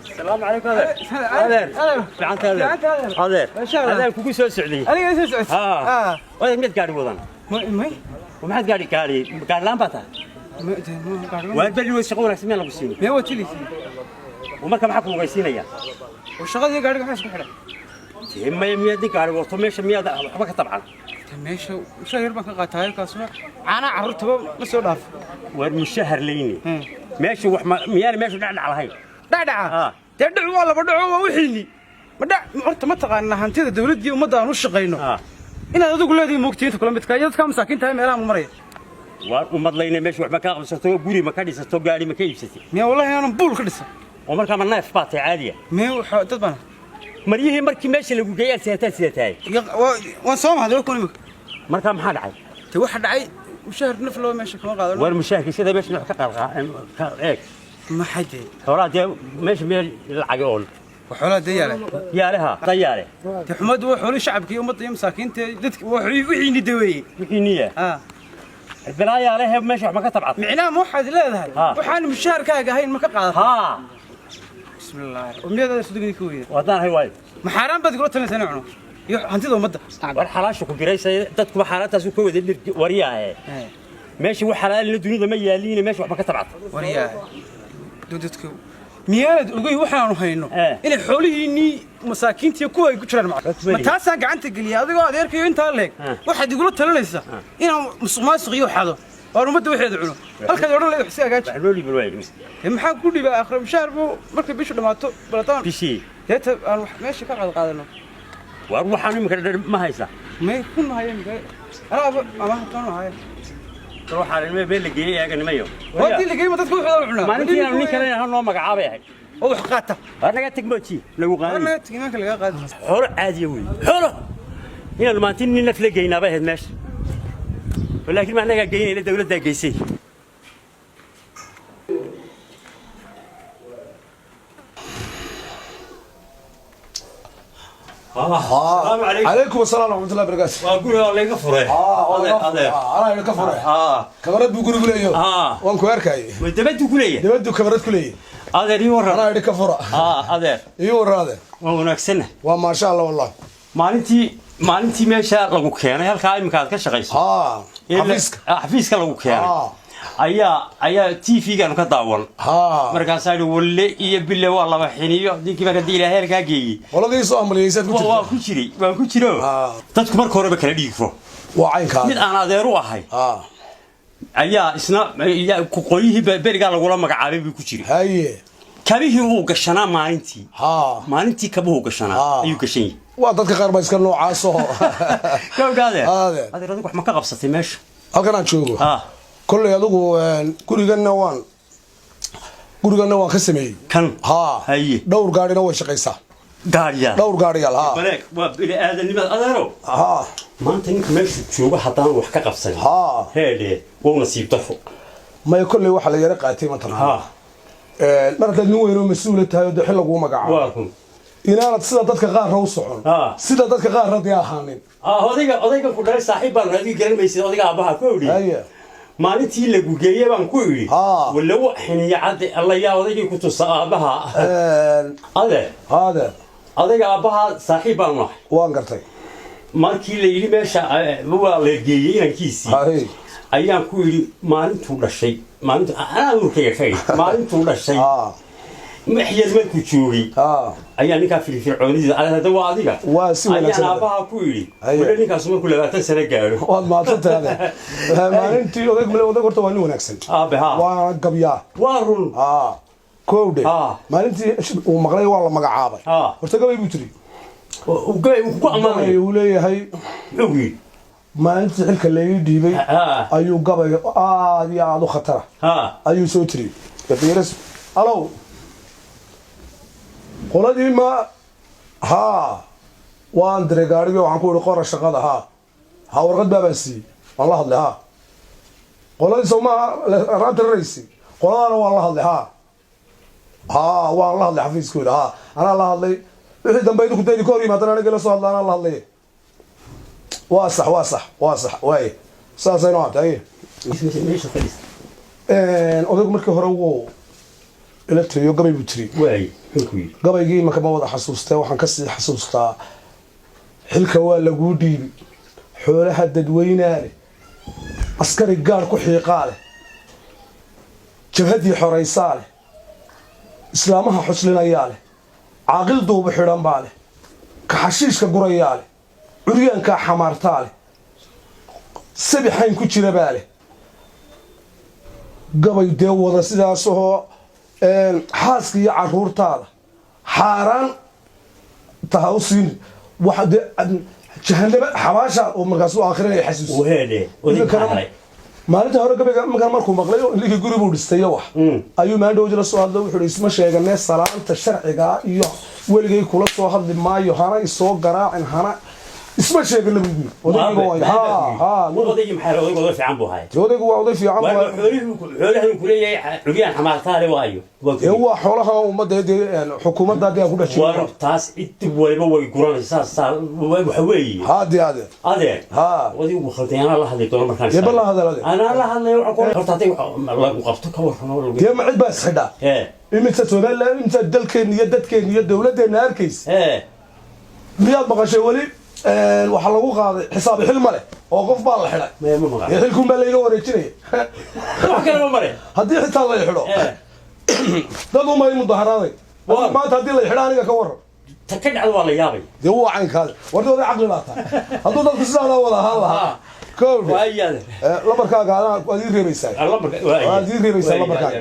السلام عليكم. adeer، adeer، fiicanta adeer؟ Adeer، adaan kugu soo socday. Aniga soo socod. Haa, adeer, miyaad gaari wadan? May. Maxaad gaari gaari gaari laan baa tahay? Waa beri wey, shaqo wanaagsan miyaan lagu siinin? Mee, waa jilaysa. Marka maxaa ku ogeysiinaya? Shaqadii gaariga maxaa isku xidhay? Dee maya, miyaad nin gaari wato meesha miyaad waxba ka tabcan? Meesha mushaar yar baan ka qaataay, kaasuna caanaha carruurtaba ma soo dhaafo. Waar mushahar leyni meesha wax miyaana meeshu dhacdhac lahayn? Dhacdhaca dee dhacu waa laba dhaco, waa wixiinni ma dhac. Horta ma taqaanaa hantida dawladdii ummadda aan u shaqayno inaad adigu leedihi moogtiinta kula midka iyo dadka masaakiinta meelaha maraya? Waar ummad layna meesha wax ma ka qabsato, guri ma ka dhisato, gaari ma ka iibsatay? Miya, wallahi inaanan buul ka dhisan. Oo markaa ma neef baa tahay caadiya? Miya, waxa dad baan. Maryihii markii meesha lagu geeyay aad sidataa sida tahay? Waan soo mahday, waa kun imika. Markaa maxaa dhacay? Te waxa dhacay, mushahar naf loo meesha kama qaadano. Waar mushaharkii sida meesha wax ka qaad ka eeg. Maxay dee? Xoolaha dee meesha meel lacag ool. Xoolaha dee yaale. Yaaleha dayaale. Dee xumaddu waa xoolihii shacabka iyo ummadda iyo masaakiinta dadka, waa wixiini daweeyey. Wixiiniya bilaa yaalehe meesha wax ma ka tabcad? Micnaha ma waxaad leedahay waxaan mushaharkaaga ahayn ma ka qaadata? Haa. Bismillaah, umniyadaada sudugii ka weyda. Waddaan hay waayo. Ma xaaraan baad igula talinaysaa inaan cuno iyo hantida ummadda? War xalaasha ku biraysa, dadkuba xaaraantaasu ka wada dhirki waryaahe. Meesha wax xalaalina dunida ma yaaliina, meesha wax ma ka tabcad? Waryaahe, dadka miyaanad ogey waxaanu hayno inay xoolihiinnii masaakiintiiyo kuwa ay ku jiraan? Ma taasaan gacanta geliya adigoo adeerkayo intaa leeg waxaad igula talinaysaa inaan musuq maasuq iyo xado waan ummadda waxeeda cuno, halkaad odhan leed wax si hagaaji? Dee maxaa ku dhibaa? Akhra mushaar buu markay bishu dhammaato balataan bishii. Deeta aan wax meesha ka qaad qaadano. Waar waxaan imika dhan ma haysaa? May, kun haya imika, anaaba amaha toon haya. Waxaa meel la geeyey eega nimayo. Waadii la geeyey ma dadka waxooda cunaa? Maalintii inaanu nin kale noo magacaabay ahayd. Oo wax qaata. Waar naga tag, mooji lagu qaaday. Naga tag, imaanka laga qaadi. Xoolo caadiya wey, xoolo inaanu maalintii nin naf la geynaa bay ahayd meesha, laakiin ma annagaa geynayna, dawladdaa geysay. Calaykum asalaam waraxmatullahi barakaatu. Waa guriga layga furay adeer. Anaa idinka furay. Kamarad buu gurigu leeyaho, waan ku arkayay. Dabaduu ku leeyahay. Dabaduu kamarad ku leeyahay. Adeer, ii warran. Anaa idinka fura. Adeer. Ii warran adeer. Waa wanaagsanna. Waa maasha Allah wallah. Maalintii meesha lagu keenay, halkaa iminka aad ka shaqayso, xafiiska. Xafiiska lagu keenay ayaa TV-gaanu ka daawan. Markaasaa idhi walle iyo bille waa laba xiniyo ninkii marka dii ilaahay halkaa geeyey. Qoladii soo ambaliyeysaad ku jirta. Waa ku jiray, waan ku jiro. Dadku marka horeba kala dhiigro. Waa caynkaa. Mid aan adeer u ahay ayaa isna qolyihii berigaa lagula magacaabay buu ku jiray. Haye. Kabihii uu gashanaa maalintii kabuhu gashanaa ayuu gashan yahay. Waa dadka qaar baa iska noocaasoo. Gawdha adeer, adeer, adigu wax ma ka qabsatay meesha? Halkan aan joogo kolley adigu guriganna waan ka sameeyey. Kan? Haye. Dhowr gaadhina way shaqaysaa. Gaariyaal? Dhowr gaariyaal, ha. Baleeg, waa bini aadanimada adeero. Maanta ninka meeshu joogo haddaan wax ka qabsanin, heedhe, wou nasiib daro. Maya, kolley waxaa la yara qaatay mataqaana, mar haddaad nin weyn oo mas-uula tahay oo dee xil laguu magacaabo, inaanad sida dadka qaarna u socon, sida dadka qaarna dee ahaanin. Odayga ku dhalay saaxiib baan, adiga garan maysid, odayga aabbaha ku idhi maalintii lagu geeye baan ku idhi walla wa xiniya cadde alla yaa odaygii ku tusa aabbaha. Adeer. Adeer. Odayga aabbaha saaxiib baanu nahay. Waan gartay. Markii la yidhi meesha waa la geeyey inankiisii, ayaan ku yidhi maalintuu dhashay, maalintu anaa uurkayga ka idhi, maalintuu dhashay maxyar markuu joogay ayaa ninkaa firfircoonida hadda waa adiga. Waa si wanaagsan. Ayaan aabbaha ku yidhi wala ninkaasu markuu 20 sano gaadho. Waad mahadsantahay adeer. Maalintii odayg male, odayg horta waa nin wanaagsan. Aabe ha. Waana gabyaa. Waa run. Kowdhe, maalintii uu maqlay waa la magacaabay, horta gabay buu tiri. Gabay uu ku ammaanay uu leeyahay. Muxuu yidhi? Maalintii xilka laii dhiibay ayuu gabay aad iyo aad u khatara ayuu soo tiriyey. Fiiris, alow, qoladii ma haa, waan diray gaarigii, waxaan ku ihi qora shaqada. Haa haa, warqad baabaan siiyey, waan la hadlay. Haa, qoladii soo maaha raanta raraysi, qoladaana waan la hadlay. Haa haa, waan la hadlay xafiiskooda. Haa, anaa la hadlay. Wixii dambe idinku da idinka hor yimaadana aniga la soo hadla, anaa la hadlay. Waa sax, waa sax, waa sax, waaye saasay noo hatay. Meesha fadhiis. Odaygu markii hore wuu ila tiriyo, gabay buu tiri. Waay, muxuu ku yidhi? Gabaygii imanka ma wada xasuustee, waxaan kasii xasuustaa: xilka waa laguu dhiibi, xoolaha dadweynaa leh, askari gaar ku xiiqaa leh, jabhaddii xoraysaa leh, islaamaha xuslinayaa leh, caaqil duubu xidhan baa leh, kaxashiishka gurayaa leh, curyaankaa xamaartaa leh, sabixayn ku jira baa leh. Gabay dee wada sidaasahoo xaaska iyo caruurtaada xaaraan taha u siin waxa dee jahanaba xabaasha oo markaasuu akhrinaya xasuus. Waheedhe, odayga maxaa helay? Maalinta hore gabayga markaan markuu maqlay oo ninkii guri buu dhistay wax ayuu maandhowdi la soo hadlay. Wuxuu isma sheeganee, salaanta sharciga iyo weligay kula soo hadli maayo, hana isoo garaacin, hana isma sheegana buu yiri. Odayga waa ha ha. Odaygii maxaa helay? Odayga oday fiican buu ahay. Dee odaygu waa oday fiican. Waa xoolihii ku leeyahay curyaan xamaartaale waayo. Dee waa xoolaha ummadda, dee xukuumadda dee aan ku dhex jiro. Waa taas, cid waliba way guranaysaa, saa waxa weeye. Ha dee adeer. Adeer. Ha. Odaygu khalday, anaa la hadli doono markaan. Dee bal la hadal adeer. Anaa la hadlay. Waxa ku horta hadday wax lagu qabto ka warramo lagu Dee ma cid baa isxidhaa? Iminta Somaliland, iminta dalkeenna iyo dadkeenna iyo dowladeenna arkaysa, miyaad maqashay weli waxaa lagu qaaday xisaab xil ma leh oo qof baa la xidhay? Ma ma maqal. Dee xilkuun baa layga wareejinaya. Wax kale ma mare. Haddii xitaa la xidho, dad umay mudaharaaday. Maanta haddii la xidho aniga ka waran? Ta ka dhacdo waa la yaabay. Dee waa caynkaada wardi, oday caqli baa tahay. Hadduu dadku sidaada wada ahaan lahaa kowdhe. Waay adeer. Lambarkaaga adaa waad ii reebaysaa. Lambarka. Waad ii reebaysaa lambarkaaga.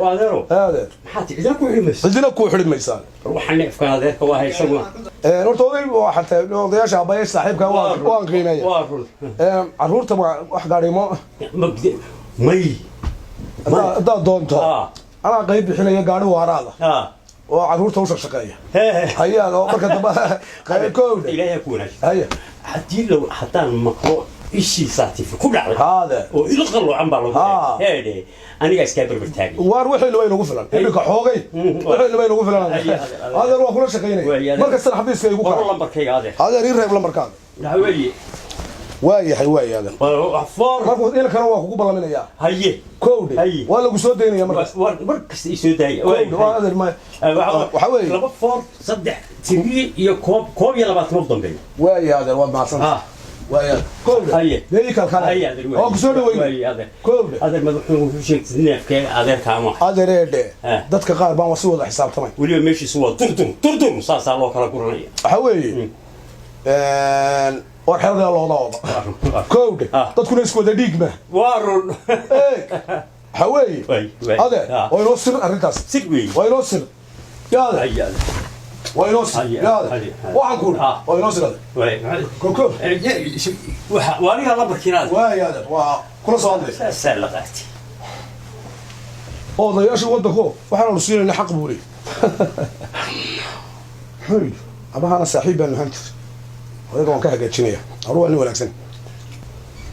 Waa adeero. Adeer. Maxaa ti cidina ku xidhi mayso? Cidina kuu xidhi maysaa. Waxaan neefkan adeerka waa isaguna. Horta oday waxaa tahay odayaasha aabbayaasha saaxiibka waan qiimeeya. Waa run. Carruurta wax gaadhimo. May. Haddaad doonto anaa qayb bixinaya, gaadhi waaraada oo carruurta u shaqshaqeeya hayaa oo marka dambe qayb kowdhe. Ilaahay ku wanaajin. Haya. Haddii low haddaan maqlo ishiisaa tifi ku dhacday haade oo il qaloocan baa lagu heedhe, anigaa iskaa berber taagay. Waar wixii bay nagu filan iminka xoogay, wixii bay nagu filan. Adeer, waa kula shaqaynaya mar kastana xafiiska igu qoro kara. Lambarkayga adeer. Adeer, ii reeb lambarkaaga. Waxa weeye waa yahay, waa yahay. Four. Markuu ilkana waa kugu ballaminayaa. Haye. Kowdhe. Haye. Waa lagu soo daynaya markaas. War mar kasta ii soo daaya. Kowdhe, waa adeer ma waxa weeye 2 4 3 tiri iyo 21 u dambeeya. Waa yahay adeer, waad mahadsantahay. Waa yahay, kowdhe. Haye. Dee ii kalkale. Haye adeer. Waa ku soo dhaweyn. Waay adeer. Kowdhe. Adeer, madaxweyne wuxuu sheegtay neefkee adeerka ama Adeereedhe, dadka qaar baan waa si wada xisaabtamay. Weliba meeshiisu waa durdur durdur, saasaa loo kala guranaya. Waxa weeye war xeradaa looda ooda, kowdhe. Dadkuna isku wada dhiig ma Waa run. Eeg, waxa weeye Waay, waay. adeer, waa inoo sir arrintaas. Sir weeye. Waa inoo sir yaade. Haye adeer. Waa inoo sir Haye, yaade. Haye, haye. Waxaan ku waa inoo sir adeer. Waay. Koko. Waxa waa aniga lambarkiina adeer. Waay adeer, waa kula soo hadlay. Saasaa la qaatay. Odayaashii waddanko waxaanu siinayna xaq buu leeyahy. Muxuu yidhi? Abahana saaxiib baan ahaan jiray, odayga waan ka hagaajinaya. Aru waa nin wanaagsan.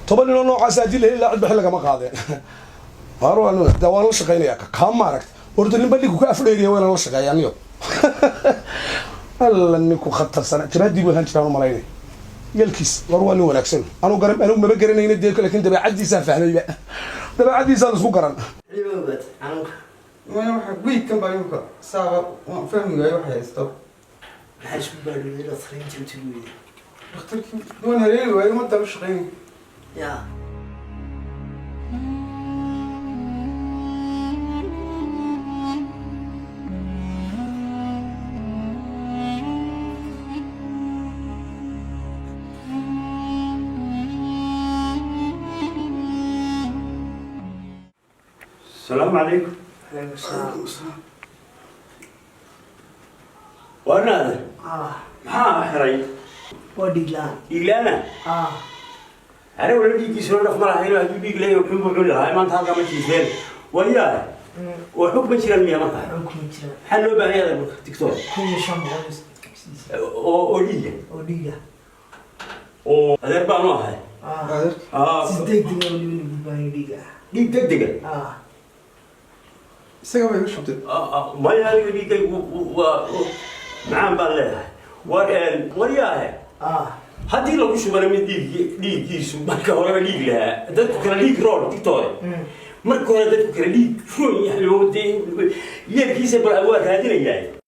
10 ninoo noocaas haddii la heli lahaa, cidba xil lagama qaadeen. Aru waa nin wanaagsan, waan la shaqaynayaa. Kaa maaragta horta ninba ninku ka afdheeriya waa inaan la shaqeeya. Niyo alla ninku khatarsana jabhaddii buu ahaan jiraan u malaynaya yalkiis. War waa nin wanaagsan. Anu garan, anigu maba garanayna dee, laakiin dabeecaddiisaan fahmayba, dabeecaddiisaan isku garan. Maya, waxa wiigkan baa imika saaba waan fahmi waayo waxay haysto. Maxaa isku baadhooday dhakhtarinta u tegi weyday? Dhakhtarkii waan haleeli waayo, ummadda u shaqeynay. Yaa. السلام عليكم. Alaykum salaam. Warna adeer. Ah. Maxaa xiray? Waa dhiig la'aan. Dhiiglaana? Ah. Aniga wala dhiiggiisuna dhaf ma lahayn. Hadduu dhiig leeyahay wuxuu buu cuni lahaa, maanta halkaa ma jiifeen. Wayaa, waxba kuma jiraan miya markaa? Waxba kuma jiraan. Maxaa loo baahan yahay marka, doctor? 1500. Oo dhiiga? Oo dhiiga. Oo adeer baanu ahay. Ah. Ah. Si degdeg ah weliba lagu baahan yahay dhiiga. Dhiig degdega? Ah. Isaga bay igu shubtay. Maya, aniga dhiiggaygu waa macaan baan leeyahay. War waryaahe. Ah. Haddii lagu shubana mid dhiig dhiiggiisu marka horeba dhiig lahaa, dadku kala dhiig roon, doctor. Marka hore dadku kala dhiig roon yahay oo dee yeelkiisa bal waa raadinayaa.